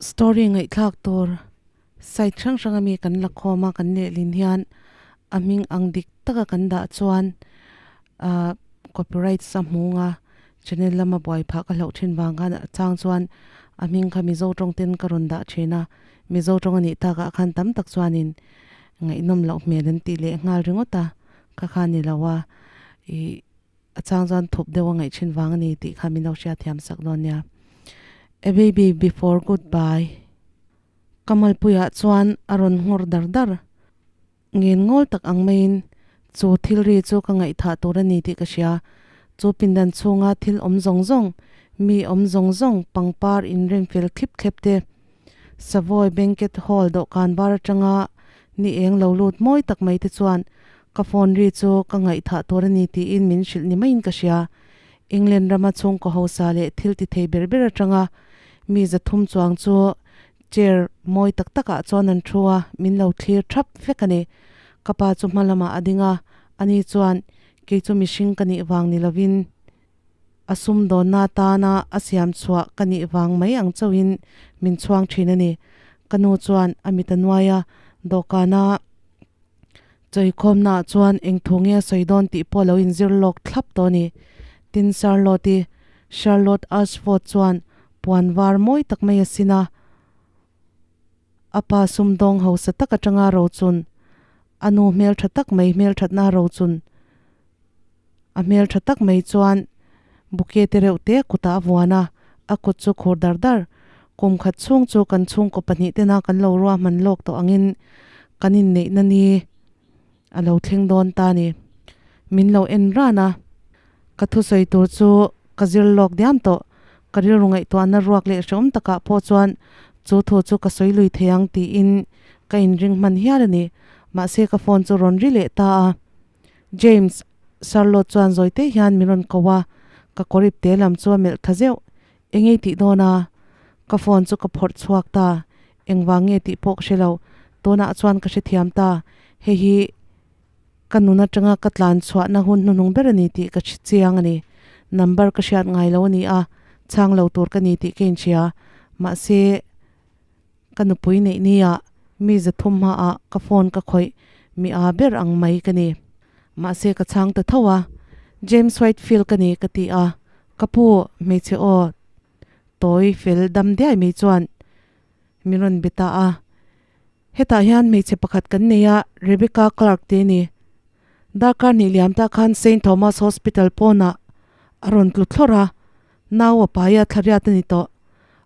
Story ngaihthlak tur site hrang hrang ami kan la khawm a kan lehlin hian a hming ang dik taka kan dah chuan ahh copyright sa hmung a channel lama buai phah ka hlauh thin vang khan a chang chuan a hming kha mizo tawng ten ka rawn dah thin a mizo tawng a nih takah khan tam tak chuanin ngaihnawm loh hmel an tih leh nghal ringawt a kha kha a ni lo a ih A chang chuan thup deuh a ngaih thin vang a ni tih kha min lo hriat thiam sak dawn nia. A baby before goodbye. Ka malpuiah chuan a rawn nghawr dar dar. Ngen ngawl tak ang maiin chu thil ri chu ka ngaihthah tur a ni tih ka hria. Chu pindan chhunga thil awm zawng zawng, mi awm zawng zawng, pangpar inrem fel thlip thlep te, Savoy Banquet Hall dawhkan var atanga ni eng lo lut mawi tak mai te chuan ka phone ri chu ka ngaihthah tur a ni tiin min hrilh ni maiin ka hria. England rama chhungkaw hausa leh thil ti thei ber ber atanga mi 300 chuang chu chair mawi tak takah chuan an thu a, min lo thlir thap vek a ni. Ka pa chu hma lamah a ding a, ani chuan kei chu mihring ka nih vang ni lovin, A sumdawnna atana a siam chhuah ka nih vang mai ang chauhin min chhuang thin a ni. Ka nu chuan a mit a nuai a, dawhkana chawikhawmnaah chuan eng thu nge a sawi dawn tih pawh a lo inzir lawk thlap tawh a ni. Tin, Charlotte-i, Charlotte Ashford, chuan puan var mawi tak mai a sin a, a pa sumdawng hausa tak atanga rochun, a nu hmeltha tak mai hmelthatna rochun, A hmel tha tak mai chuan bouquet te reuh te kutah a vuan a, a kut chu khur dar dar. Kum khat chhung chu kan chhungkaw pahnih tena kan lo ruahman lawk tawh angin kan inneihna ni a lo thleng dawn ta ni. Min lo en ran a, ka thusawi tur chu ka zir lawk diam tawh. Ka rilru ngaihtuahna ruak leh hrehawm takah pawh chuan chu thu chu ka sawi lui thei ang tiin ka inring hman hial a ni. Mahse ka phone chu rawn ri leh ta a. James, Charlotte chuan zawi te hian min rawn ko a, ka kawrip te lam chu a melh tha zeuh. Eng ei tih dawn a? Ka phone chu ka phawrh chhuak ta. Engvang nge tih pawh ka hre lo. Tunah chuan ka hrethiam ta. Hei hi ka nun atanga ka tlan chhuahna hun hnuhnung ber a ni tih ka hre chiang a ni. Number ka hriat ngai lo a ni a, chhang lo tur ka ni tih ka inhria. Mahse. Ka nupui neih nia mi 300 hmaah ka phone ka khawih mi aa ber ang mai ka ni. Mahse ka chhang ta tho a, James Whitefield ka ni ka ti a, ka pu hmeichhe aw tawi fel dam diai mai chuan min rawn be ta a. Hetah hian hmeichhe pakhat kan nei a, Rebecca Clark te ni. Darkar hnih liam ta khan Saint Thomas Hospital pawnah a rawn tlu thlawrh a, nau a pai a thlariat a ni tawh.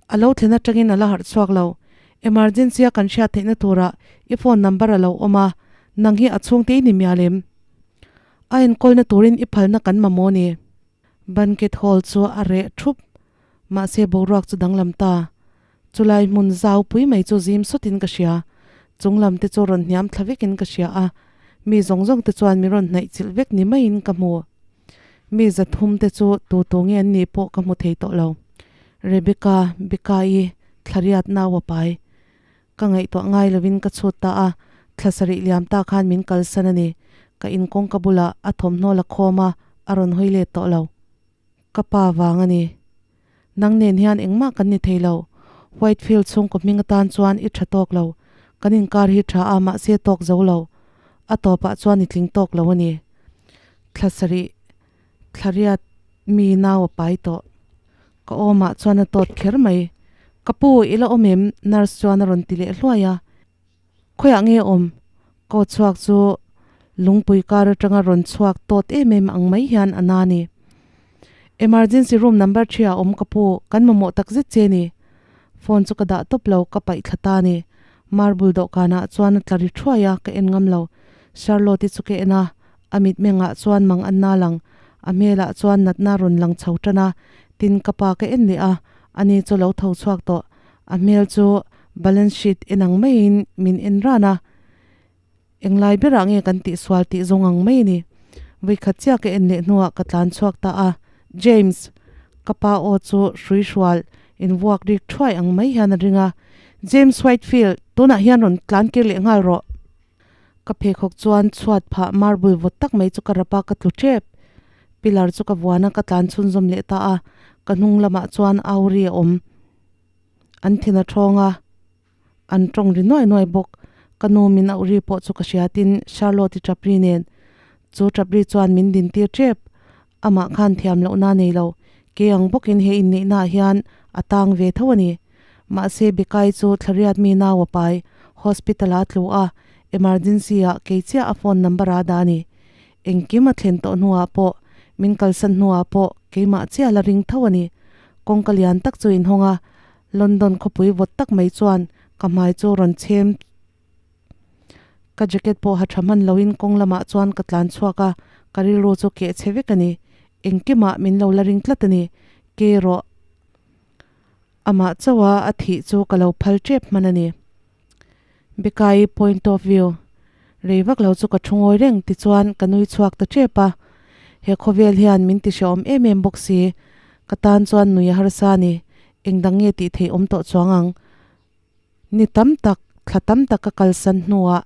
A lo thlen atangin a la harh chhuak lo. Emergency a kan hriat theihna turah i phone number a lo awm a, nang hi a chhungte i ni mial em? A enkawlna turin i phalna kan mamawh ni. Banquet hall chu a reh thup, mahse boruak chu danglam ta. Chulai hmun zau pui mai chu zim sawtin ka hria. Chung lam te chu rawn hniam thla vekin ka hria a, mi zawng zawng te chuan min rawn hnaih chilh vek ni maiin ka hmu. Mi 300 te chu tu tu nge an nih pawh ka hmu thei tawh lo. Rebecca, Becca-i thlariat nau a pai. Ka ngaihtuah ngai lovin ka chhut ta a, thla sarih liam ta khan min kalsan a ni. Ka in kawngka bulah a thawmhnaw la khawm a, a rawn hawi let tawh lo. Ka pa vang a ni. Nang nen hian engmah kan ni thei lo. Whitefield chhungkaw hming atan chuan i tha tawk lo. Kan inkar hi tha a, mahse tawk zo lo. A tawpah chuan i tling tawk lo a ni. Thla sarih, thla riat mi nau a pai tawh. Ka awmah chuan a tawt kher mai. Ka pu, i la awm em? Nurse chuan a rawn ti leh hluai a. Khawiah nge awm? Ka aw chhuak chu lungpui kar atanga rawn chhuak tawt em em ang mai hian a na ni. Emergency room number 3 ah awm ka pu, kan mamawh tak zet che ni. Phone chu ka dah tawp lo, ka paih thla ta ni. Marble dawhkanah chuan a tla ri thuai a, ka en ngam lo. Charlotte-i chu ka en a, a mitmengah chuan mang an na lang. A hmelah chuan natna rawn lang chho tan a, tin ka pa ka en leh a, ani chu lo tho chhuak tawh. A hmel chu balance sheet en ang maiin min en ran a, englai berah nge kan tihsual tih zawng ang mai a ni. Vawikhat chiah ka en leh hnuah ka tlan chhuak ta a, James! Ka pa aw chu hrui hrual invuak rik thuai ang mai hian a ring a, James Whitefield, tunah hian rawn tlan kir leh nghal rawh. Ka pheikhawk chuan chhuat phah marble vawt tak mai chu ka rap a, ka tlu tep. Pillar chu ka vuan a, ka tlan chhunzawm leh ta a, ka hnung lamah chuan Auri a awm. An thin a thawng a, an tawng ri nuai nuai bawk. Ka nu min auh ri pawh chu ka hria tin Charlotte-i tap ri nen chu tap ri chuan min din tir tep. Amah khan thiam lohna a nei lo, ke ang bawkin he inneihnaah hian a tang ve tho a ni. Mahse Bekai chu thlariat mi nau a pai, hospital-ah a tlu a, emergency-ah kei chiah a phone number-a a dah a ni. Engkim a thlen tawh hnuah pawh, min kalsan hnuah pawh keimah chiah la ring tho a ni. Kawngka lian tak chu inhawng a, London khawpui vawt tak mai chuan ka hmai chu rawn chhem. Ka jacket pawh ha tha hman loin kawng lamah chuan ka tlan chhuak a, ka rilru chu keh chhe vek a ni. Engkimah min lo la ring tlat a ni. Ke rawh. Amah chauha a thih chu ka lo phal tep hman a ni. Bekai point of view. Rei vak lo chu ka thu ngawi reng tichuan ka nui chhuak ta tep a. He khawvel hian min ti hrehawm em em bawk si. Ka tan chuan nui a harsa a ni. Engdang nge tih theih awm tawh chuang ang. Ni tam tak, thla tam tak ka kalsan hnuah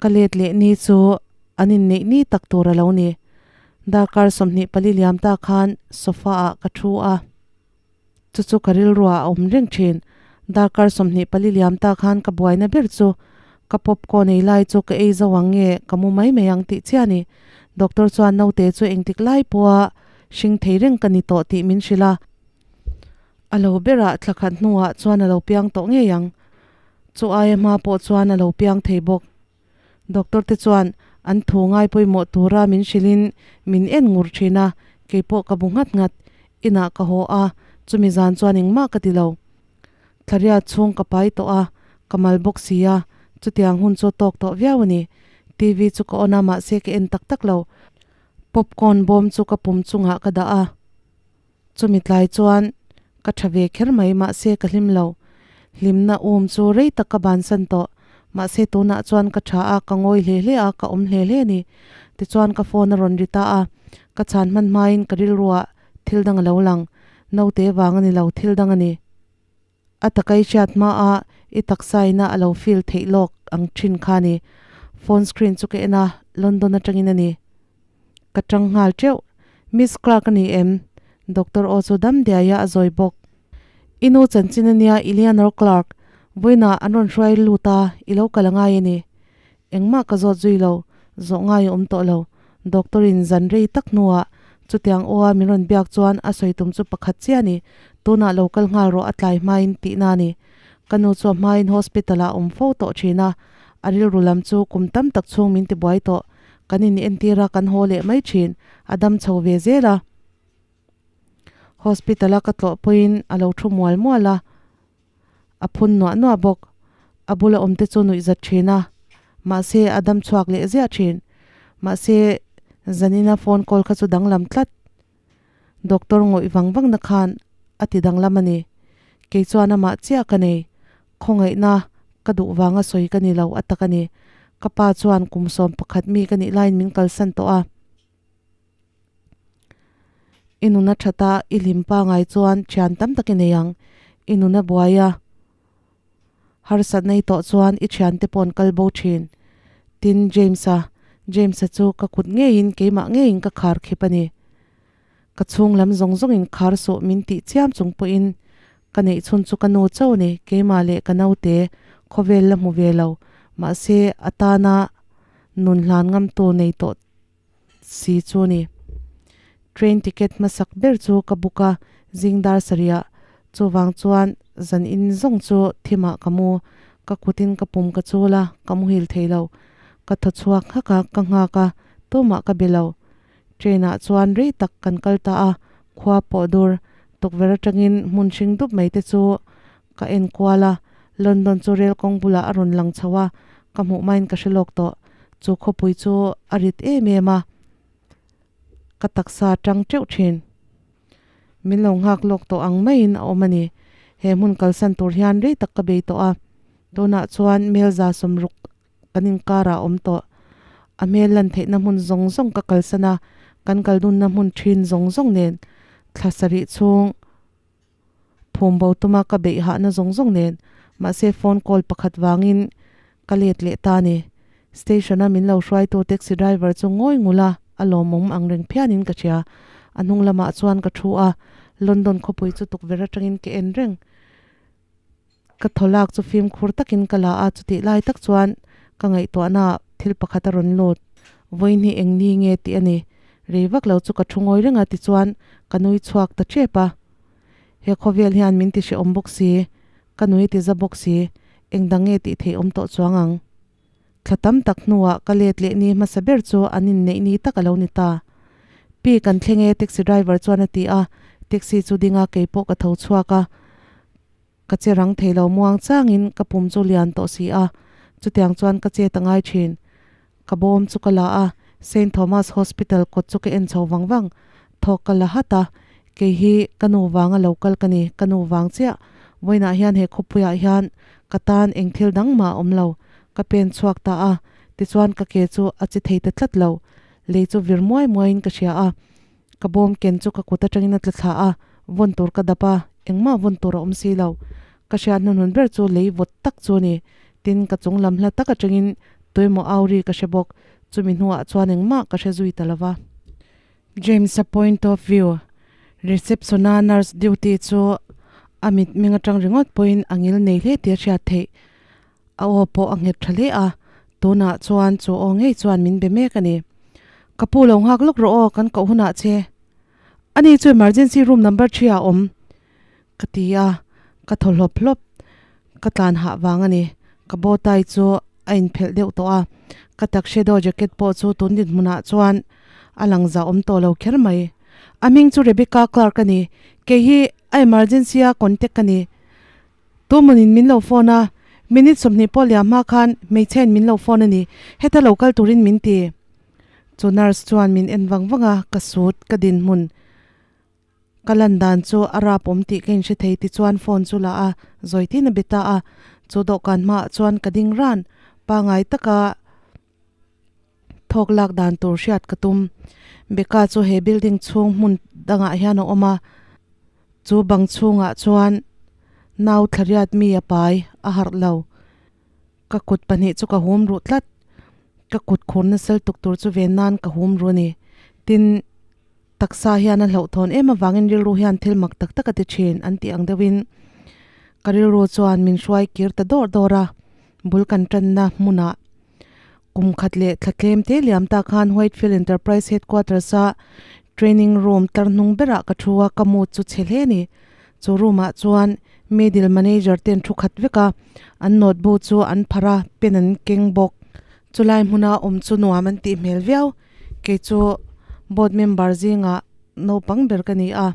ka let leh ni chu an inneih ni tak tur a lo ni. Darkar 24 liam ta khan sofa ah ka thu a. Chu chu ka rilruah a awm reng thin. Darkar 24 liam ta khan ka buaina ber chu ka popcorn ei lai chu ka ei zo ang nge ka mu mai mai ang tih chiah a ni. Doctor chuan naute chu engtik lai pawha hring thei reng ka ni tawh tih min hrilh a. A lo berah thla khat hnuah chuan a lo piang tawh ngei ang. Chu aia hma pawh chuan a lo piang thei bawk. Doctor te chuan an thu ngai pawimawh tura min hrilhin min en ngur thin a, keipawh ka bu nghat nghat. Inah ka haw a, chumi zan chuan engmah ka ti lo. Thlariat chhung ka pai tawh a, ka mal bawk si a, chutiang hun chu tawk tawh viau a ni. TV chu ka on a mahse ka en tak tak lo. Popcorn bawm chu ka pum chungah ka dah a. Chumi tlai chuan ka tha ve kher mai mahse ka hlim lo. Hlimna um chu rei tak ka bansan tawh. Mahse tunah chuan ka tha a, ka ngawi hle hle a, ka awm hle hle a ni. Tichuan ka phone a rawn ri ta a, ka chhan hman hmain ka rilruah thil dang a lo lang. Naute vang a ni lo, thil dang a ni. A takai hriat hmaa i taksa ina a lo feel theih lawk ang thin kha ni. Phone screen chu ka en a, London atangin a ni. Ka tang nghal teuh. Miss Clark a ni em? Doctor aw chu dam diaia a zawi bawk. I nu chanchin a nia Eleanor Clark, vawiinah an rawn hruai lut a, i lo kal a ngai a ni. Engmah ka zawt zui lo, zawh ngai a awm tawh lo. Doctor in zan rei tak hnuah chutiang aw a min rawn biak chuan a sawi tum chu pakhat chiah a ni, tunah lo kal nghal rawh a tlai hmain tihna a ni. Ka nu chu a hmain hospital ah a awm fo tawh thin a, a rilru lam chu kum tam tak chhung min ti buai tawh. Kan in entir a kan haw leh mai thin, a dam chho ve zel a. Hospital a ka tlawh pawhin a lo thu mual mual a. A phun nuah nuah bawk. A bula awmte chu nuih zat thin a, mahse a dam chhuak leh ziah thin. Mahse zanina phone call kha chu danglam tlat. Doctor ngawih vang vang na khan a ti danglam a ni. Kei chuan amah chiah ka nei. Khawngaihna ka duh vanga sawi ka ni lo a tak a ni. Ka pa chuan kum 11 mi ka nih laiin min kalsan tawh a. I nuna thata i hlim pangai chuan thian tam tak i nei ang. I nuna buai a harsat nei tawh chuan i thiante pawh an kal bo thin. Tin, James-a, James-a chu ka kut ngeiin keimah ngeiin ka khar khip a ni. Ka chhung lam zawng zawngin khar suh min tih chiam chung pawhin ka neih chhun chu ka nu chauh a ni, keimah leh ka naute khawvel la hmu ve lo. Mahse, a tana nun hlan ngamtu nei tawh si chu ni. Train ticket hmasak ber chu ka book a, zing dar sarih ah. Chuvang chuan zan in zawng chu thimah ka mu. Ka kutin ka pum ka chul a, ka muhil thei lo. Ka thaw chhuak nghak a, ka nghak a, tumah ka be lo. Train ah chuan rei tak kan kal ta a, khua pawh dur tukverh atangin hmun hring dup mai te chu ka en kual a. London chu rel kawng bulah a rawn lang chho a, ka hmuh maiin ka hre lawk tawh. Chu khawpui chu a rit em em a, ka taksa tang teuh thin. Min lo nghak lawk tawh ang maiin a awm a ni. He hmun kalsan tur hian rei tak ka bei tawh a, tunah chuan mel 160 kan inkarah a awm tawh. A hmel lan theihna hmun zawng zawng ka kalsan a, kan kal dunna hmun thin zawng zawng nen thla sarih chhung Phum bo tuma ka beih hahna zawng zawng nen, mahse phone call pakhat vangin ka let leh ta a ni. Station-a min lo hruaitu taxi driver chu ngawi ngul a, a lawmawm ang reng phianin ka hria. A hnung lamah chuan ka thu a, London khawpui chu tukverh atangin ka en reng. Ka thaw lak chu fimkhur takin ka la a, chutih lai tak chuan ka ngaihtuahna ah thil pakhat a rawn lut. Vawiin hi eng ni nge tih a ni. Rei vak lo chu ka thu ngawi reng a tichuan ka nui chhuak ta tep a. He khawvel hian min ti hrehawm bawk si, ka nui ti za bawk si, eng dang nge tih theih awm tawh chuang ang. Thla tam tak hnuah ka let leh ni hmasa ber chu an inneih ni tak a lo ni ta. Pi kan thleng e taxi driver chuan a ti a, taxi chu ding a kei pawh ka tho chhuak a. Ka che rang thei lo muang changin ka pum chu lian tawh si a, chutiang chuan ka chet a ngai thin. Ka bawm chu ka la a, Saint Thomas Hospital kawt chu ka en chho vang vang. Thawk ka la hat a, kei hi ka nu vanga lo kal ka ni, ka nu vang chiah. Vawiinah hian he khawpuiah hian ka tan eng thil dang mah a awm lo. Ka pen chhuak ta a, tichuan ka ke chu a chi thei ta tlat lo. Lei chu vir muai muaiin ka hria a, Ka bawm ken chu ka kut atangin a tla thla a, vawn tur ka dap a, engmah vawn tur a awm si lo. Ka hriat hnuhnun ber chu lei vawt tak chu a ni. Tin, ka chung lam hla tak atangin tuemaw au ri ka hre bawk. Chumi hnuah chuan engmah ka hre zui ta lo va. James-a point of view, Reception-a nurse duty chu a mit ming atang ringawt pawhin a ngil nei hle tih a hriat theih. A aw pawh a nghet tha hle a, tunah chuan chu aw ngei chuan min be mek a ni. Ka pu lo nghak lawk rawh aw, kan koh hunah che. Ani chu emergency room number threeah a awm, ka ti a, ka thaw hlawp hlawp. Ka tlan hah vang a ni. Ka bow tie chu a inphelh deuh tawh a, ka tuxedo jacket pawh chu tun dinhmunah chuan a lang zah awm tawh lo kher mai. A hming chu Rebecca Clark a ni, kei hi a emergency a contact ka ni. Tumanin min lo phone a, minute 20 pawh liam hma khan hmeichhein min lo phone a ni, heta lo kal turin min ti. Chu nurse chuan min en vang vang a, ka sut, ka dinhmun, ka lan dan chu a rap awm tih ka inhre thei tichuan phone chu la a, zawi tin a be ta a, chu dawhkan hmaah chuan ka ding ran, pangai taka Thawk lak dan tur hriat ka tum. Becca chu he building chhung hmun dangah hian a awm a, chu bang chhungah chuan nau thlariat mi a pai a harh lo. Ka kut pahnih chu ka hum ruh tlat. Ka kut khur nasal tuk tur chu ven nan ka hum ruh a ni. Tin, taksa hian a hlauhthawn em avangin rilru hian thil mak tak tak a ti thin an tih ang deuhin ka rilru chuan min hruai kir ta dawr dawr a, bul kan tanna hmunah. Kum khat leh thla tlem te liam ta khan Whitefield Enterprise Headquarters a training room tlar hnung berah ka thu a, ka mood chu chhe hle a ni. Chu room ah chuan middle manager ten thu khat vek a, an note bu chu an pharh a, pen an keng bawk. Chulai hmuna awm chu nuam an tih hmel viau. Kei chu board member zingah naupang ber ka ni a,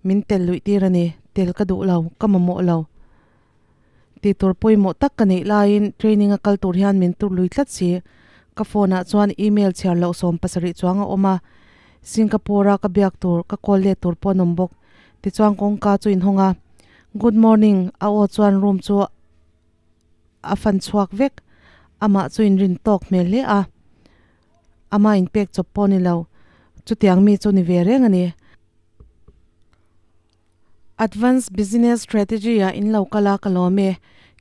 min tel luih tir a ni. Tel ka duh lo, ka mamawh lo. Tih tur pawimawh tak ka neih laiin training a kal tur hian min tur lui tlat si. Ka phone ah chuan email chhiar loh 70 chuang a awm a, Singapore a ka biak tur, ka call let tur pawh an awm bawk. Tichuan kawngka chu inhawng a, Good morning a aw chuan room chu a fan chhuak vek. Amah chu inrin tawk hmel hle a, amah inpek chawp pawh a ni lo. Chutiang mi chu ni ve reng a ni. Advance Business Strategy ah in lo kal a ka lawm e.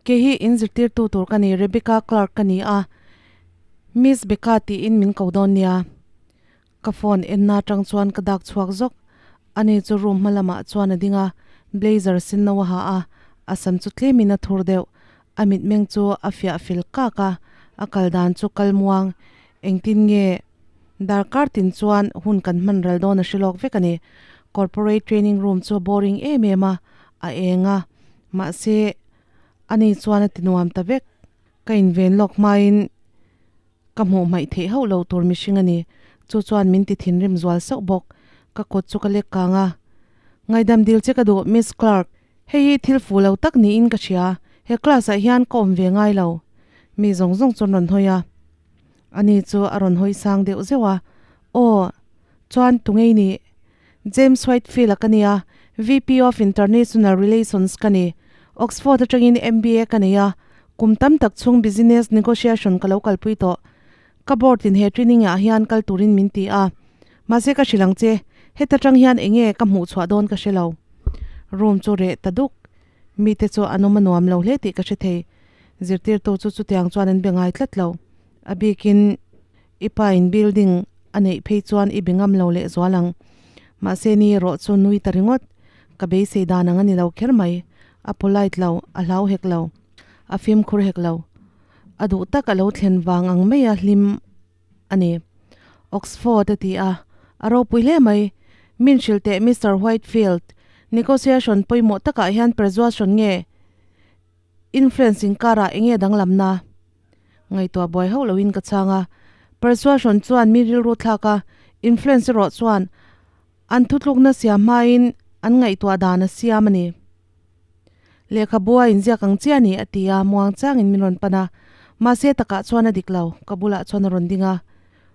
Kei hi in zirtirtu tur ka ni Rebecca Clark ka ni a, Miss Becca tiin min ko dawn nia. Ka phone enna atang chuan ka dak chhuak zawk. Ani chu room hma lamah chuan a ding a, blazer sin no a ha a, a sam chu tlemin a thur deuh. A mitmeng chu a fiah fel kak a, a kal dan chu kal muang. Engtin nge Darkar tin chuan hun kan hman ral dawn a hre lawk vek a ni. Corporate training room chu a boring em em a, a eng a, mahse ani chuan a ti nuam ta vek. Ka inven lawk hmain ka hmuh hmaih theih hauh lo tur mihring a ni. Chu chuan min ti thinrim zual sauh bawk. Ka kut chu ka lek kang a. Ngaidam dil che ka duh, Miss Clark. Hei hi thil fu lo tak niin ka hria. He class ah hian ka awm ve ngai lo. Mi zawng zawng chu an rawn hawi a. Ani chu a rawn hawi sang deuh zeuh a, Aw, chuan tungei nih? James Whitefield-a ka nia, VP of International Relations ka ni. Oxford atangin MBA ka nei a, kum tam tak chhung business negotiation ka lo kalpui tawh. Ka board in he training ah hian kal turin min ti a. Mahse ka hrilh ang che, heta tang hian enge ka hmuh chhuah dawn ka hre lo. Room chu reh ta duk. Mite chu an awm a nuam lo hle tih ka hre thei. Zirtirtu chu chutiang chuan an be ngai tlat lo. A bikin i pa in building a neih phei chuan i be ngam lo leh zual ang. Mahse ni erawh chu nui ta ringawt. Ka beisei dan ang a ni lo kher mai. A polite lo, a hlau hek lo, a fimkhur hek lo. A duh tak a lo thlen vang ang maia hlim a ni. Oxford a ti a, a ropui hle mai. Min hrilh teh Mister Whitefield, negotiation pawimawh takah hian persuasion nge influence inkarah eng nge danglamna? Ngaihtuah buai hauh loin ka chhang a. Persuasion chuan mi rilru thlak a, influence erawh chuan an thutlukna siam hmain an ngaihtuah dan a siam a ni. Lehkhabu a inziak ang chiah a ni, a ti a, muang changin min rawn pan a. Mahse takah chuan a dik lo, ka bulah chuan a rawn ding a.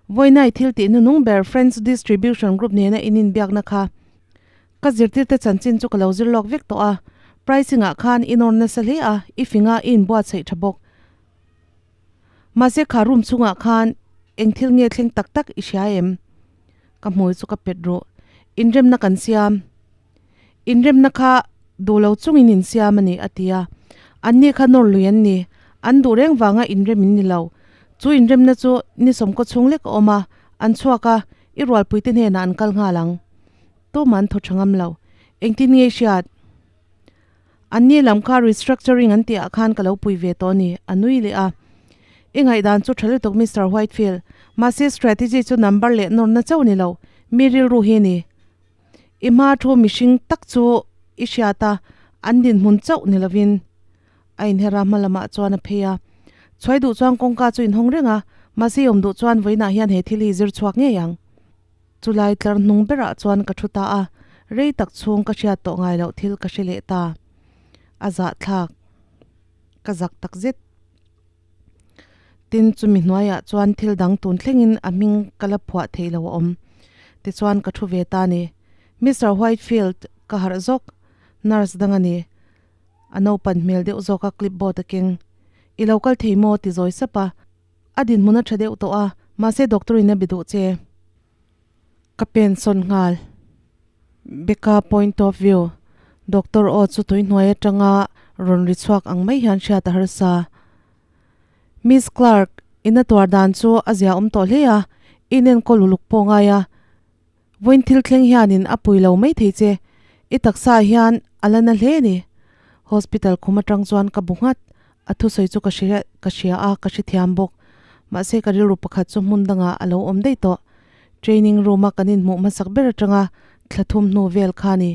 Vawiinai thil tih hnuhnung ber Friends Distribution Group nena in inbiakna kha ka zirtirte chanchin chu ka lo zir lawk vek tawh a, pricing ah khan i nawr nasa hle a, i fing a, i inbuatsaih tha bawk. Mahse kha room chhungah khan eng thil nge thleng tak tak i hria em? Ka hmui chu ka pet ruh. Inremna kan siam. Inremna kha duh lo chungin in siam a ni, a ti a. Anni kha nawr lui an ni. An duh reng vanga inrem in ni lo. Chu inremna chu ni sawmkaw chhung lek a awm a, an chhuak a, i rualpuite hnenah an kal nghal ang. Tawma an thaw tha ngam lo. Engtin nge i hriat? Anni lam kha restructuring an tihah khan ka lo pui ve tawh a ni, a nui leh a. I ngaihdan chu tha lutuk Mister Whitefield, mahse strategy chu number leh nawrna chauh ni lo, mi rilru hi a ni. I hma thu mihring tak chu i hriat a, an dinhmun chauh ni lovin. A inher a, hma lamah chuan a phei a. Chhuai duh chuan kawngka chu inhawng reng a, mahse i awm duh chuan vawiinah hian he thil hi i zir chhuak ngei ang. Chulai tlar hnung berah chuan ka thu ta a, rei tak chhung ka hriat tawh ngai loh thil ka hre leh ta. A zahthlak. Ka zak tak zet. Tin, chumi hnuaiah chuan thil dang tun thlengin a hming ka la phuah theih lo a awm. Tichuan ka thu ve ta ni. Mister Whitefield, ka harh zawk. Nurse dang a ni. A naupan hmel deuh zawk a clipboard a keng. I lo kal thei maw? ti zawi sap a. A dinhmun a tha deuh tawh a, mahse doctor in a be duh che. Ka pen sawn nghal. Becca point of view, Doctor aw chu tui hnuai atanga rawn ri chhuak ang mai hian hriat a harsa. Miss Clark, in a tuar dan chu a zia awm tawh hle a, i inenkawl uluk pawh ngai a. Vawiin thil thleng hianin a pui lo mai thei che, i taksa ah hian a la na hle a ni. Hospital khum atang chuan ka bu nghat, a thusawi chu ka hre ka hria a, ka hrethiam bawk. Mahse ka rilru pakhat chu hmun dangah a lo awm daih tawh. Training room a kan inhmuh hmasak ber atanga thla thum hnu vel kha a ni.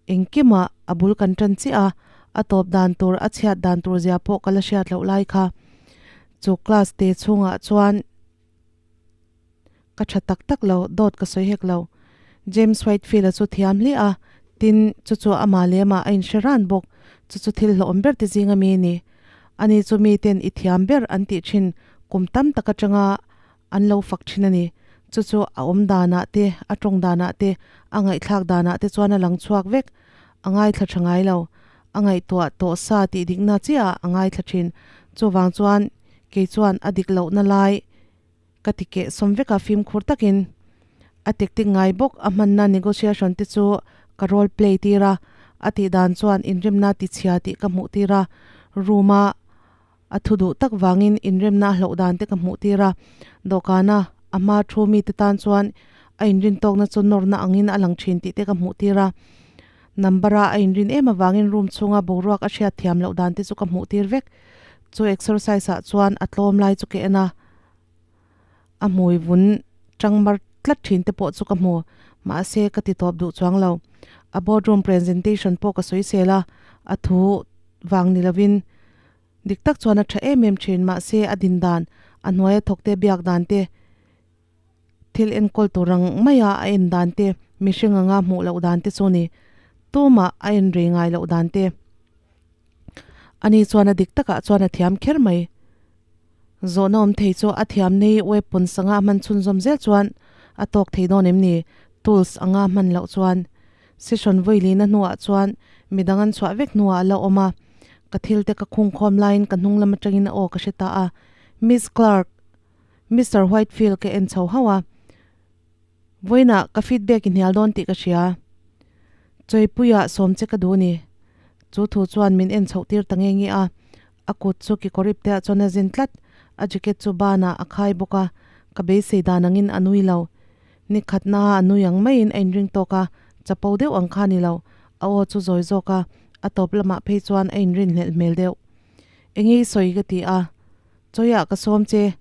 Engkimah a bul kan tan chiah a, a tawp dan tur a chhiat dan tur zia pawh ka la hriat loh lai kha. Chu class te chhungah chuan. Ka tha tak tak lo, dawt ka sawi hek lo. James Whitefield-a chu thiam hle a, tin, chu chu amah leh amah a inhre ran bawk. Chu chu thil hlawhawm ber te zinga mi a ni. Ani chu miten i thiam ber an tih thin kum tam tak atanga an lo fak thin a ni. Chu chu a awm danah te, a tawng danah te, a ngaihthlak danah te chuan a lang chhuak vek. A ngaithla tha ngai lo. A ngaihtuah tawh sa tih dikna chiahah a ngaithla thin. Chuvang chuan kei chuan a dik lohna lai ka ti keh sawm vek a fimkhur takin a tactic ngai bawk a hmanna negotiation te chu ka role play tir a, a tih dan chuan inremna ti chhia tih ka hmuh tir a, room a a thu duh tak vangin inremna a hloh dan te ka hmuh tir a, dawhkana a hma thu mite tan chuan a inrin tawkna chu nawrna angin a lang thin tih te ka hmuh tir a, number a a inrin em avangin room chhunga boruak a hriat thiam loh dan te chu ka hmuh tir vek. Chu exercise ah chuan a tlawm lai chu ka en a, a hmui vun tang mar tlat thin te pawh chu ka hmu, mahse ka ti tawp duh chuang lo. A boardroom presentation pawh ka sawi sel a, a thu vang ni lovin dik tak chuan a tha em em thin, mahse a din dan, a hnuaia thawk te biak dan te, Thil enkawl tur ang maia a en dan te, mihring anga hmuh loh dan te chu ni. Tumah a en rei ngai loh dan te. Ani chuan a dik takah chuan a thiam kher mai. Zawhna awm thei chu a thiam nei weapons anga a hman chhunzawm zel chuan a tawk thei dawn em ni? Tools anga hman loh chuan. Session vawilina hnuah chuan midang an chhuah vek hnuah a la awm a. Ka thil te ka khungkhawm laiin ka hnung lam atangin a aw ka hre ta a. Miss Clark. Mister Whitefield ka en chho hauh a, Vawiinah ka feedback i hnial dawn tih ka hria. Chawipuiah sawm che ka duh a ni. Chu thu chuan min en chhoh tir ta nge nge a, a kut chu kekawr ip teah chuan a zin tlat, a jacket chu banah a khai bawk a, ka beisei dan angin a nui lo. Ni khatna a nui ang maiin a inring tawk a, chapo deuh ang kha a ni lo, a aw chu zawi zawk a, A tawp lamah phei chuan a inrinhlelh hmel deuh. Enge i sawi ka ti a, Chawiah ka sawm che.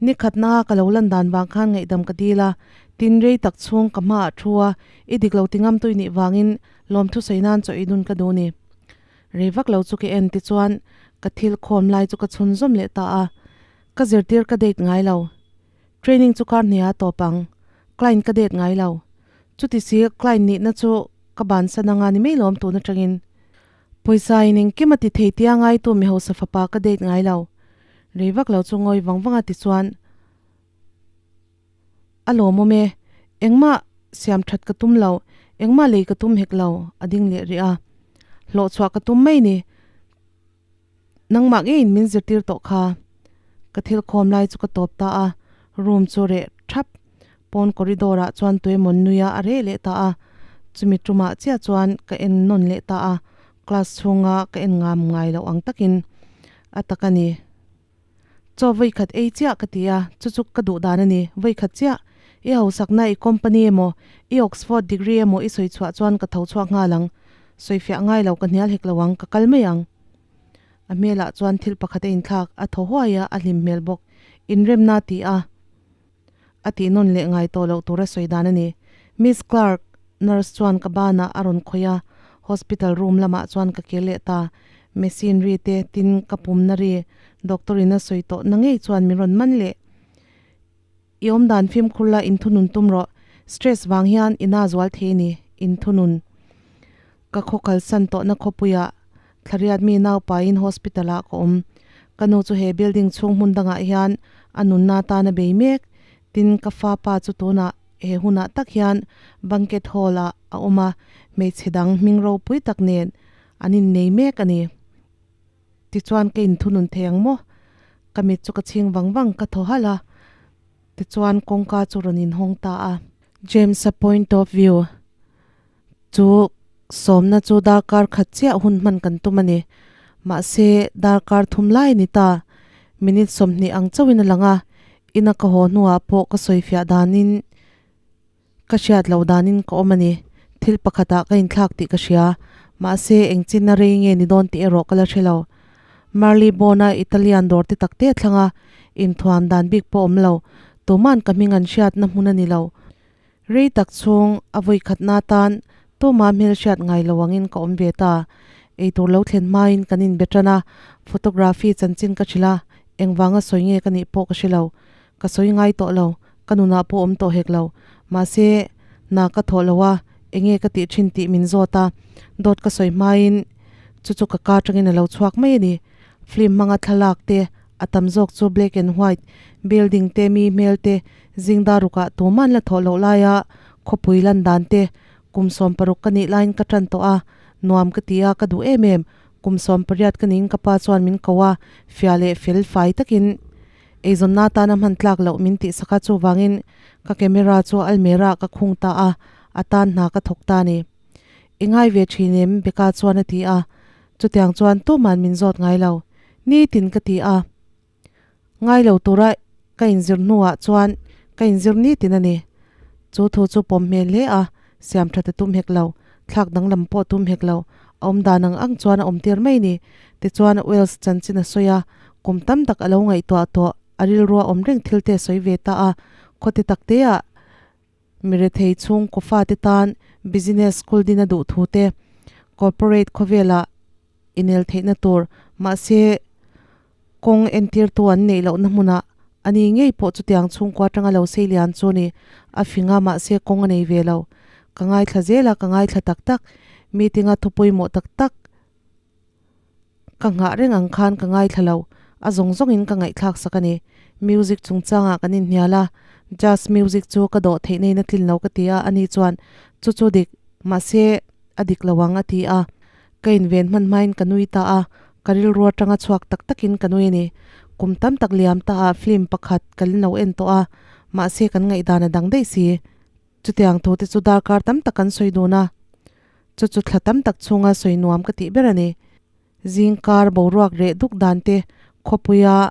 Ni khatna ka lo lan dan vang khan ngaihdam ka dil a, tin rei tak chhung ka hmaah thu a, i dik lo ti ngam tui nih vangin lawmthu sawi nan chaw i dun ka duh ni. Rei vak lo chu ka en tichuan ka thil khawm lai chu ka chhun zawm leh ta a, ka zirtir ka date ngai lo. Training chu kar hniah a tawp ang. Client ka date ngai lo. Chuti si client nihna chu ka bansan anga ni mai lawm tun atangin. Pawisa in engkim a ti thei tia ngaitu mi hausa fapa ka date ngai lo. Rei vak lo chu ngawi vang vang a ti chuan a lawmawm e, engmah siam that ka tum lo, engmah lei ka tum hek lo a ding leh rih a. Hlawh chhuah ka tum mai ni. Nangmah ngeiin min zirtir tawh kha. Ka thil khawm lai chu ka tawp ta a, room chu reh thap. Pawn corridor ah chuan tuemaw nui a a reh leh ta a, chumi tumah chiah chuan ka en nawn leh ta a, class chhunga ka en ngam ngai loh ang takin a tak a ni. Chaw vawi khat ei chiah ka ti a, chu chu ka duh dan a ni, vawi khat chiah. I hausakna i company emaw, i Oxford degree emaw i sawi chhuah chuan ka tho chhuak nghal ang. Sawifiah ngai lo ka hnial hek lo ang, ka kal mai ang. A hmelah chuan thil pakhat a inthlak, a thaw huai a, a hlim hmel bawk. Inremna a ti a, a tih nawn leh ngai tawh loh tura sawi dan a ni. Miss Clark, nurse chuan ka banah a rawn khawih a, hospital room lamah chuan ka kir leh ta. Machine ri te, tin ka pumna ri, doctor in a sawi tawh na ngei chuan min rawn man leh. I awmdan fimkhur la inthunun tum rawh, stress vang hian i na zual thei ni, inthunun. Ka khaw kalsan tawhna khawpuiah thlariat mi naupain hospital ah ka awm. Ka nu chu he building chhung hmun dangah hian a nunna tan a bei mek. Tin, ka fa pa chu tunah he hunah tak hian banquet hall ah a awm a, hmeichhe dang hming ropui tak nen an innei mek a ni. Tichuan ka inthunun thei ang maw? Ka mit chu ka chhing vang vang ka thaw halh a, tichuan kawngka chu rawn inhawng ta a. James-a point of view chu sawmna chu darkar khat chiah hun hman kan tum a ni. Mahse, darkar thum lai a ni ta. Minute 20 ang chauhin a lang a, ina ka haw hnuah pawh ka sawifiah danin Ka hriat loh danin ka awm a ni. Thil pakhatah ka inthlak tih ka hria. Mahse, eng chinna rei nge ni dawn tih erawh ka la hre lo. Marleybone-a Italian dawr te tak te thlang a, inthuam dan bik pawh awm lo. Tuman ka hming an hriatna hmun a ni lo. Rei tak chhung a vawi khatna atan tuma hmel hriat ngai lo angin ka awm ve ta. Eitur lo thlen hmain kan inbe tan a, photography chanchin ka hrilh a, engvanga sawi nge ka nih pawh ka hre lo. Ka sawi ngai tawh lo, ka nunah pawh awm tawh hek lo. Mahse, hna ka thawh lo a, enge ka tih thin tih min zawt a, dawt ka sawi hmain chu chu ka ka atangin a lo chhuak mai a ni. Film hmanga thlalak te, a tam zawk chu black and white, building te, mi hmel te, zingdar rukah tuman la thawh loh laia khawpui lan dan te, kum 16 ka nih laiin ka tan tawh a, nuam ka ti a, ka duh em em. Kum 18 ka niin ka pa chuan min ko a, fiah leh fel fai takin Eizawnna atana hman tlak loh min tih sak a, chuvangin ka camera chu almirah ka khung ta a, a tan hna ka thawk ta a ni. I ngai ve thin em? Becca chuan a ti a, chutiang chuan tuman min zawt ngai lo. Nitin ka ti a, ngai lo tura ka inzir hnuah chuan ka inzir nitin a ni. Chu thu chu pawm hmel hle a, siam that a tum hek lo, thlak danglam pawh tum hek lo, a awm dan ang ang chuan a awm tir mai ni. Tichuan Wales chanchin a sawi a, kum tam tak a lo ngaihtuah tawh, a rilrua awm reng thil te a sawi ve ta a, khawti tak te ah mirethei chhungkaw fate tan business school din a duh thu te, corporate khawvelah inel theihna tur, mahse kawng entirtu an neih lohna hmunah ani ngei pawh chutiang chhungkua atanga lo sei lian chu ni, a fing a mahse kawng a nei ve lo. Ka ngaithla zel a, ka ngaithla tak tak, meeting a thu pawimawh tak tak ka nghah reng ang khan ka ngaithla lo, a zawng zawngin ka ngaihthlak sak a ni. Music chungchangah kan inhnial a, jazz music chu ka dawh theih neiin a tlin lo ka ti a, ani chuan chu chu dik, mahse a dik lo ang a ti a. Ka inven hman hmain ka nui ta a, ka rilru atanga chhuak tak takin ka nui a ni. Kum tam tak liam ta ah film pakhat ka lo en tawh a, mahse kan ngaihdan a dang daih si. Chutiang thu te chu darkar tam tak kan sawi dun a, chu chu thla tam tak chhunga sawi nuam ka tih ber a ni. Zingkar boruak reh duk dan te, khawpuia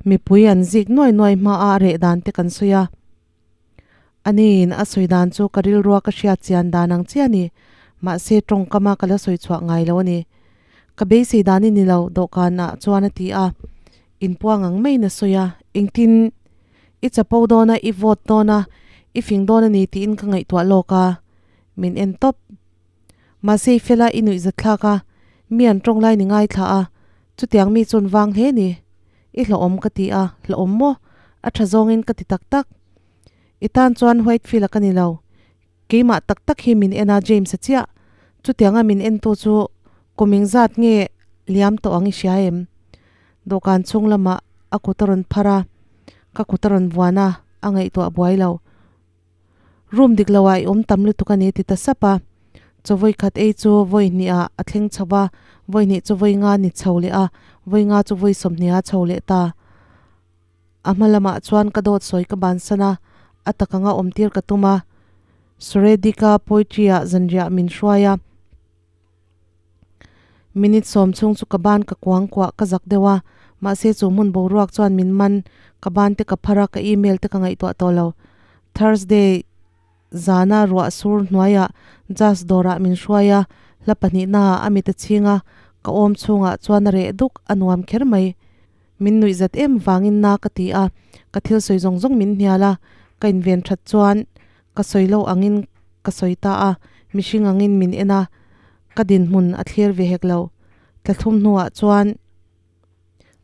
mipui an zik nuai nuai hmaa a reh dan te kan sawi a. Aniin a sawi dan chu ka rilrua ka hriat chian dan ang chiah a ni. Mahse tawngkama ka la sawi chhuah ngai lo a ni. Ka beisei dan i ni lo, dawhkan ah chuan a ti a. Inpuang ang maiin a sawi a, engtin i chapo dawn a, i vote dawn a, i fing dawn a ni tiin ka ngaihtuah lawk a, min en tawp. Mahse i fela i nuih zatthlak a, mi an tawng lai ni ngaithla a, chutiang mi chuan vang hle ni. I hlawhawm ka ti a, hlawhawm maw? A tha zawngin ka ti tak tak. I tan chuan Whitefield-a ka ni lo. Keimah tak tak hi min en a James-a chiah. Chutianga min entu chu kum engzat nge liam tawh ang i hria em? Dawhkan chhung lamah a kut a rawn phar a, ka kut a rawn vuan a, a ngaihtuah buai lo. Room dik loah i awm tam lutuk a ni ti ta sap a. Chaw vawi khat ei chu vawi hnihah a thleng chho va, vawi hnih chu vawi nga ni chho leh a, vawi nga chu vawi sawmhniha chho leh ta. A hma lamah chuan ka dawt sawi ka bansan a, a tak anga awmtir ka tum a. Suredika poetry-ah zanriah min hruai a. Minute sawm chhung chu ka ban ka kuang kuah ka zak deuh a, mahse chu hmun boruak chuan min man, ka ban te ka phar a, ka email te ka ngaihtuah tawh lo. Thursday zana ruah sur hnuaiah Jazz dawrah min hruai a, hla pahnihnaah a mit a chhing a, ka awm chhungah chuan a reh duk, a nuam kher mai. Min nuih zat em vangin na ka ti a, ka thil sawi zawng zawng min hnial a, ka inven that chuan Ka sawi lo angin ka sawi ta a, mihring angin min en a, ka dinhmun a thlir ve hek lo. Tla thlum hnuah chuan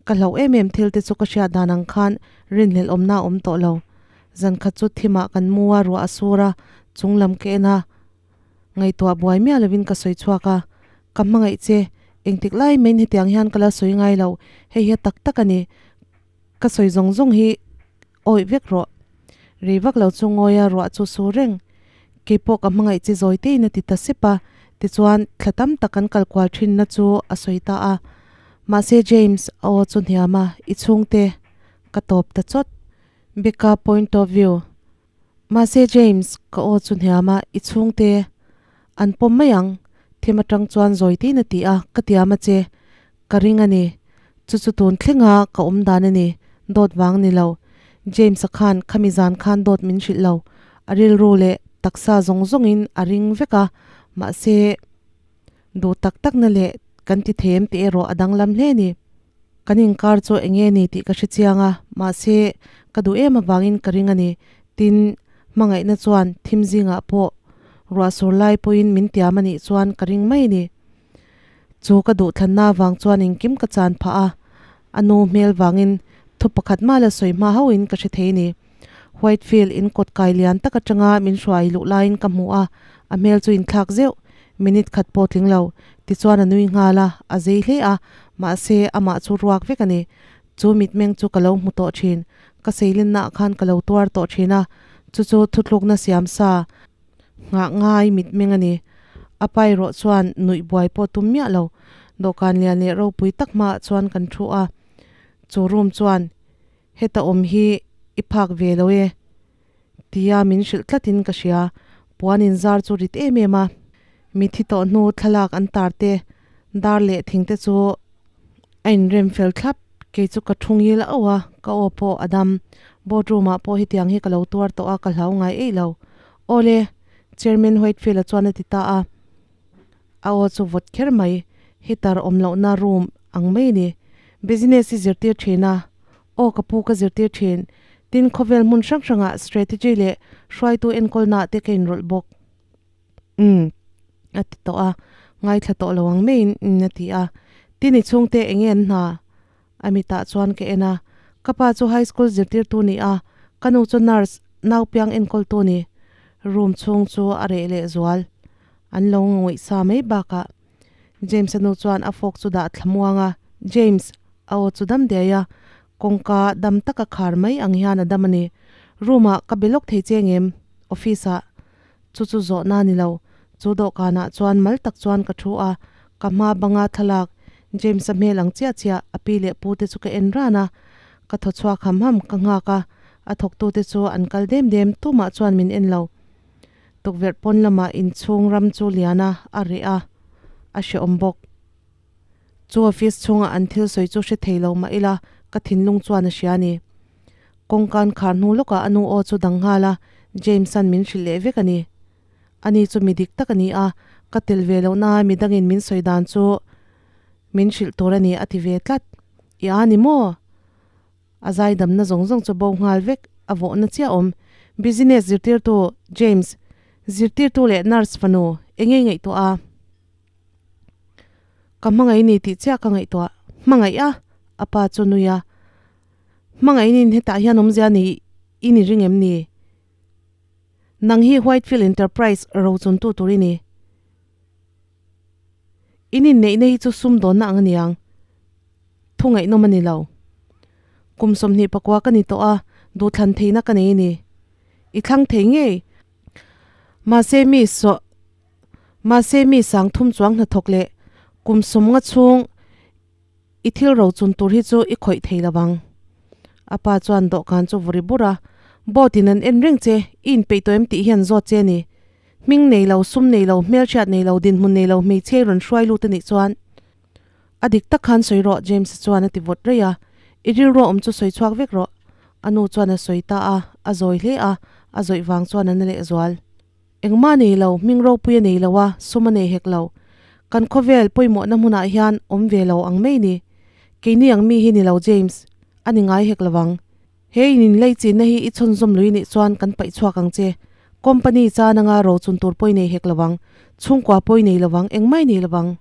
ka hlauh em em thil te chu ka hriat dan ang khan rinhlelh awmna a awm tawh lo. Zan khat chu thimah kan mu a, ruah a sur a, chung lam ka en a, ngaihtuah buai miah lovin ka sawi chhuak a, Ka hmangaih che, engtik lai maiin hetiang hian ka la sawi ngai lo, hei hi a tak tak a ni. Ka sawi zawng zawng hi awih vek rawh. Rei vak lo chu ngawia ruah chu su reng. Keipawh ka hmangaih chi zawi tein a ti ta sep a, tichuan thla tam tak kan kal kual thinna chu a sawi ta a. Mahse James a aw chu hniam a, i chhungte ka tawp ta chawt. Becca point of view. Mahse James, ka aw chu hniam a, i chhungte an pawm mai ang, thim atang chuan zawi tiin a ti a, ka tiam a che, ka ring a ni, chu chu tun thlenga ka awm dan a ni, dawt vang ni lo. James-a khan khami zan khan dawt min hrilh lo, a rilru leh taksa zawng zawngin a ring vek a, mahse duh tak takna leh kan ti them tih erawh a danglam hle a ni. Kan inkar chu eng nge ni tih ka hre chiang a, mahse ka duh em avangin ka ring a ni. Tin, hmangaihna chuan thim zingah pawh ruah sur lai pawhin min tiam a nih chuan ka ring mai a ni. Chu ka duhthlanna avang chuan engkim ka chan phah a, a nu hmel vangin thu pakhat mah la sawi hma hauhin ka hre thei a ni. Whitefield in kawt kai lian tak atanga min hruai luh laiin ka hmu a, a hmel chu inthlak zeuh. Minute khat pawh tling lo. Tichuan a nui nghal a, a zei hle a, mahse amah chu ruak vek a ni. Chu mitmeng chu ka lo hmu tawh thin. Ka seilennaah khan ka lo tuar tawh thin a, chu chu thutlukna siam sa nghah ngai mitmeng a ni. A pa erawh chuan nuih buai pawh tum miah lo. Dawhkan lian leh ropui tak hmaah chuan kan thu a. Chu room chuan heta awm hi i phak ve lo e. Tia min hrilh tlatin ka hria. Puan inzar chu rit em em a. Mithi tawh hnu thlalak an tar te, dar leh thing te chu a inrem fel thlap. Kei chu ka thu ngil auh a, ka aw pawh a dam. Boardroom ah pawh hetiang hi ka lo tuar tawh a, ka hlau ngai eih lo. Awle, Chairman Whitefield-a chuan a ti ta a. A aw chu vawt kher mai. Heater awm lohna room ang mai a ni. Business i zirtir thin a, Aw ka pu ka zirtir thin. Tin, khawvel hmun hrang hrangah strategy leh hruaitu enkawlnaah te ka inrawlh bawk. Umm a ti tawh a, ngaithla tawh lo ang maiin umm a ti a. Tin, i chhungte eng nge an hna? A mitah chuan ka en a. Ka pa chu high school zirtirtu ni a, ka nu chu nurse, naupiang enkawltu ni. Room chhung chu a reh leh zual. An lo ngawih sa mai bakah James-a nu chuan a fork chu dah thla muang a, James, a aw chu dam diai a, kawngka dam taka khar mai ang hian a dam a ni. Room-ah ka be lawk thei che ngem? Office-ah. Chu chu zawhna a ni lo. Chu dawhkanah chuan mal tak chuan ka thu a, ka hma banga thlalak James-a hmel ang chiah chiah a pi leh pu te chu ka en ran a. Ka thaw chhuak ham ham, ka nghak a, a thawktute chu an kal dem dem, tumah chuan min en lo. Tukverh pawn lamah inchhung ram chu lian a, a reh a, a hrehawm bawk. Chu office chhunga an thil sawi chu hre thei lo mah ila ka thinlung chuan a hria a ni. Kawngkan khar hnu lawkah a nu aw chu dang nghal a, James-a'n min hrilh leh vek a ni. Ani chu mi dik tak a ni a, Ka tel ve loh na midangin min sawi dan chu min hrilh tur a ni a ti ve tlat. I a ni maw? A zaidamna zawng zawng chu bo nghal vek a vawhna chiah awm. Business zirtirtu James, zirtirtu leh nurse fanu eng nge ngaihtuah a? Ka hmangaih ni tih chiah ka ngaihtuah. Hmangaih a? A pa chu nui a. Hmangaih nin hetah hian awmzia ni i ni ring em ni? Nang hi Whitefield Enterprise rochuntu tur i ni. In inneihna hi chu sumdawnna ang a niang. Thu ngaihnawm a ni lo. Kum 24 ka ni tawh a, duhthlan theihna ka nei a ni. I thlang thei ngei. Mahse mi saw Mahse mi sang thum chuang hnathawk leh kum 50 chhung i thil rochun tur hi chu i khawih thei lo ang. A pa chuan dawhkan chu vuri bur a, Boat in an en reng che, i inpeih tawh em tih hian zawt che a ni. Hming nei lo, sum nei lo, hmelhriat nei lo, dinhmun nei lo hmeichhia i rawn hruai lut a nih chuan a dik tak khan sawi rawh James chuan a ti vawt rei a, I rilru a awm chu sawi chhuak vek rawh. A nu chuan a sawi ta a, a zawi hle a, a zawih vang chuan a na lehzual. Engmah nei lo, hming ropui a nei lo a, sum a nei hek lo. Kan khawvel pawimawhna hmunah hian awm ve lo ang mai ni. Keini ang mi hi ni lo James, a ni ngai hek lo ang. He in inlei chinna hi i chhawnzawm lui nih chuan kan paih chhuak ang che. Company chan anga ro chun tur pawh i nei hek lo ang, chhungkua pawh i nei lo ang, engmah i nei lo ang.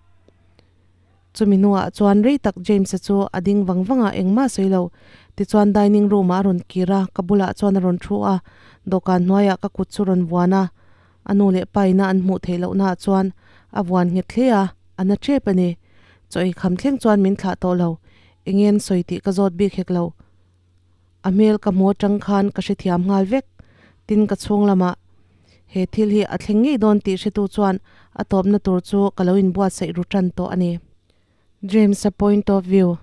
Chumi hnuah chuan rei tak James-a chu a ding vang vang a, engmah sawi lo. Tichuan dining room-ah a rawn kir a, ka bulah chuan a rawn thu a, dawhkan hnuaiah ka kut chu rawn vuan a, a nu leh pa ina an hmuh theih lohnaah chuan a vuan nghet hle a, a na tep a ni. Chaw ei kham thleng chuan min thlah tawh lo, eng nge an sawi tih ka zawt bik hek lo. A hmel ka hmu atang khan ka hrethiam nghal vek. Tin ka chhung lamah he thil hi a thleng ngei dawn tih hretu chuan a tawpna tur chu ka lo inbuatsaih ru tan tawh a ni. James-a point of view,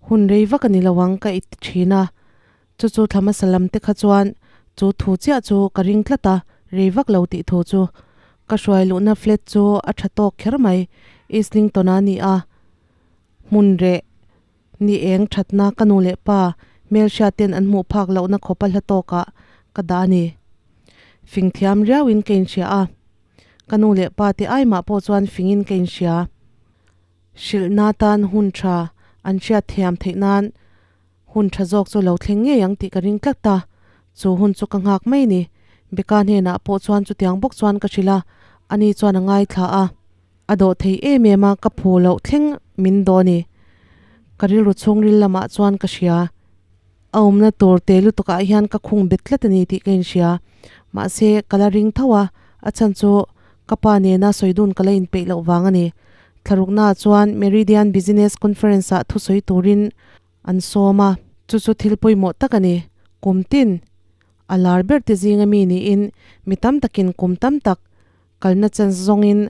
Hun rei vak a ni lo ang ka i ti thin a, chu chu thla hmasa lam te kha chuan chu thu chiah chu ka ring tlat a, rei vak lo tih thu chu. Ka hruai luhna flat chu a tha tawk kher mai, Islington-a ni a, hmun reh. Ni eng thatna ka nu leh pa hmelhriat ten an hmuh phak lohna khawpa hla tawkah ka dah a ni. Fing thiam riauin ka inhria a, ka nu leh pa te ai mah pawh chuan fingin ka inhria. Hrilhna tan hun tha an hriat thiam theih nan hun tha zawk chu lo thleng ngei ang tih ka ring tlat ta. Chu hun chu ka nghak mai ni. Beka hnenah pawh chuan chutiang bawk chuan ka hrilh a, ani chuan a ngaithla a. A dawh thei em em a, ka phu loh thleng min daw ni. Ka rilru chhungril lamah chuan ka hria. A awmna tur te lutukah hian ka khung bet tlat a ni tih ka inhria. Mahse, ka la ring tho a, a chhan chu ka pa nena sawi dun ka la inpeih loh vang a ni. Thlaruknaah chuan Meridian Business Conference-ah thusawi turin an sawm a. Chu chu thil pawimawh tak a ni. Kum tin a lar ber te zinga mi niin mi tam takin kum tam tak kalna chance zawngin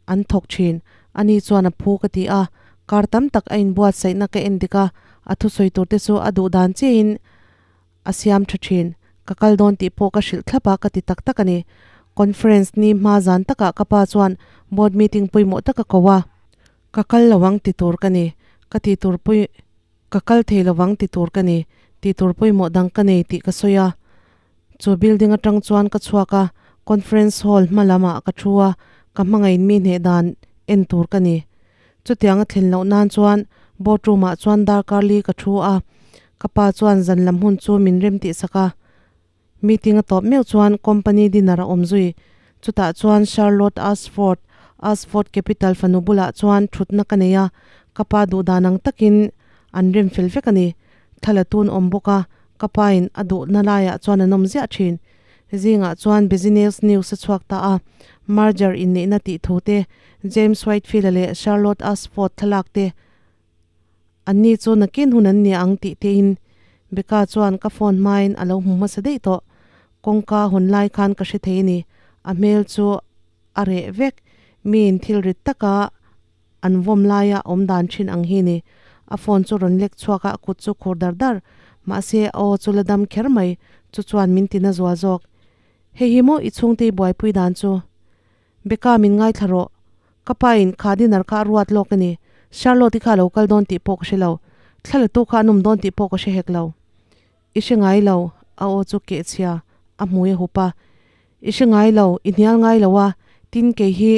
an thawk thin. Ani chuan a phu ka ti a, kar tam tak a inbuatsaihna ka en dik a, a thusawi tur te chu a duh dan chiahin a siam tha thin. Ka kal dawn tih pawh ka hrilh thlap a, ka ti tak tak a ni. Conference ni hma zan takah ka pa chuan board meeting pawimawh tak a ko a. Ka kal lo ang ti tur ka ni, ka ti tur pawi ka kal thei lo ang ti tur ka ni, ti tur pawimawh dang ka nei tih ka sawi a. Chu building atang chuan ka chhuak a, conference hall hma lamah ka thu a, ka hmangaih mi hneh dan en tur ka ni. Chutiang a thlen loh nan chuan board room ah chuan darkar li ka thu a, ka pa chuan zan lam hun chu min rem tih sak a. Meeting a tawp meuh chuan company dinner a awm zui. Chutah chuan Charlotte Ashford, Ashford Capital fanu bulah chuan thutna ka nei a, ka pa duh dan ang takin an rem fel vek a ni. Thla la tun awm bawk a, ka pain a duhna laiah chuan an awm ziah thin. Zingah chuan Business News a chhuak ta a, merger inneihna tih thu te, James Whitefield-a leh Charlotte Ashford thlalak te, anni chu nakin hun an nia ang tih tein Becca chuan ka phone hmain a lo hmu hmasa daih tawh. Kawngka hawn lai khan ka hre thei a ni. A hmel chu a reh vek. Miin thil rit taka An vawm laia awm dan thin ang hi ni. A phone chu rawn lek chhuak a, a kut chu khur dar dar. Mahse, a aw chu la dam kher mai. Chu chuan min tina zual zawk. Hei hi maw i chhungte i buaipui dan chu? Becca min ngaithla rawh. Ka pa in kha dinner kha a ruat lawk a ni. Charlotte-i kha a lo kal dawn tih pawh ka hre lo. Thla la tu kha an awm dawn tih pawh ka hre hek lo. I hre ngai lo, a aw chu kehchhia a hmui a hup a. I hre ngai lo, i hnial ngai lo a, tin kei hi.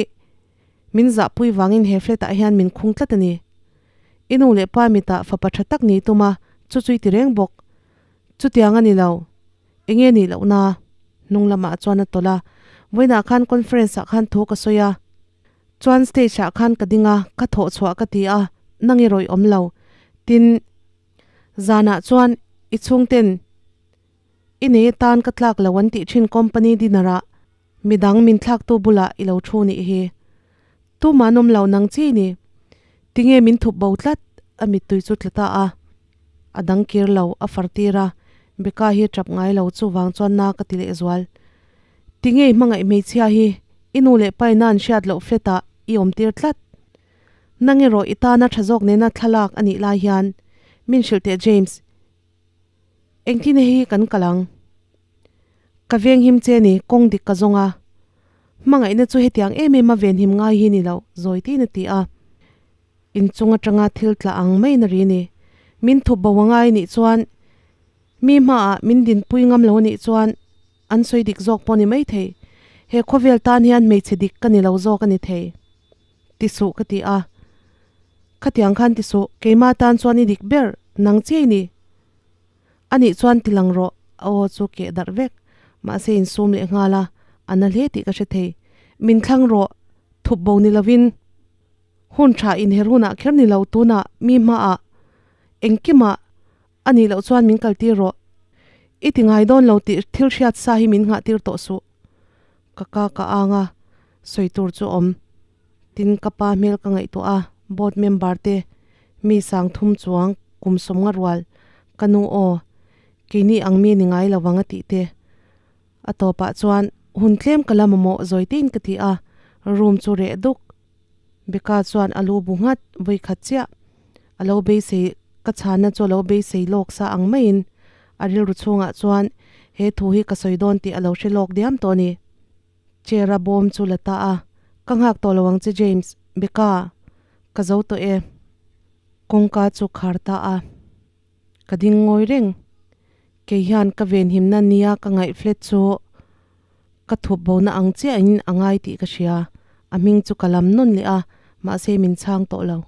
Min zahpui vangin he flat ah hian min khung tlat a ni. I nu leh pa mitah fapa tha tak ni tum a, chu chu i ti reng bawk. Chutiang a ni lo. Enge nih loh na? Hnung lamah chuan a tawlh a. Vawiinah khan conference ah khan thu ka sawi a. Chuan stage ah khan ka ding a, ka thawh chhuah ka ti a, nang i rawih awm lo. Tin, zanah chuan i chhungten i nei atan ka tlak lo an tih thin company dinner ah midang min thlaktu bulah i lo thu nih hi. Tumah an awm lo nang chi ni. Tinge min thup bo tlat? A mittui chu tla ta a. A dang kir lo, a far tir a. Becca hi a tap ngai lo, chuvang chuan na ka ti lehzual. Tinge i hmangaih hmeichhia hi i nu leh pa ina an hriat loh flat ah i awm tir tlat. Nang erawh i tana tha zawk nena thlalak a nih lai hian min hrilh teh James. Engtin hei hi kan kal ang? Ka venghim che ni, kawng dik ka zawng a. Hmangaihna chu hetiang em em a venhim ngai hi ni lo, zawi tiin a ti a. Inchung atanga thil tla ang maiin a ri ni. Min thup bo angai nih chuan mi hmaah min dinpui ngam lo nih chuan An sawi dik zawk pawh ni mai thei. He khawvel tan hian hmeichhe dik ka ni lo zawk a ni thei. Ti suh ka ti a. Khatiang khan ti suh, keimah tan chuan i dik ber, nang chiai ni. Anih chuan ti lang rawh, a aw chu keh darh vek. Mahse insum leh nghal a, a na hle tih ka hre thei. Min thlang rawh, thup bo ni lovin. Hun tha inher hunah kher ni lo tunah mi hmaah engkimah A nih loh chuan min kaltir rawh. I ti ngai dawn lo tih thil hriat sa hi min nghah tir tawh suh. Ka ka ka ang a, sawi tur chu awm. Tin ka pa hmel ka ngaihtuah a, board member te mi sang thum chuang kum sawmnga rual ka nu aw, keini ang mi ni ngai lo ang a tih te. A tawpah chuan hun tlem ka la mamawh zawi tein ka ti a, room chu reh duk. Becca chuan a lu bu nghat vawi khat chiah. A lo beisei ka chhanna chu a lo beisei lawk sa ang maiin a rilru chhungah chuan he thu hi ka sawi dawn tih a lo hre lawk diam tawh a ni. Chair a bawm chu la ta a, Ka nghak tawh lo ang che James, Becca, ka zo tawh e. Kawngka chu khar ta a. Ka ding ngawi reng. Kei hian ka venhimna nia ka ngaih flat chu ka thup bona ang chiahin a ngai tih ka hria. A hming chu ka lam nawn leh a, mahse min chhang tawh lo.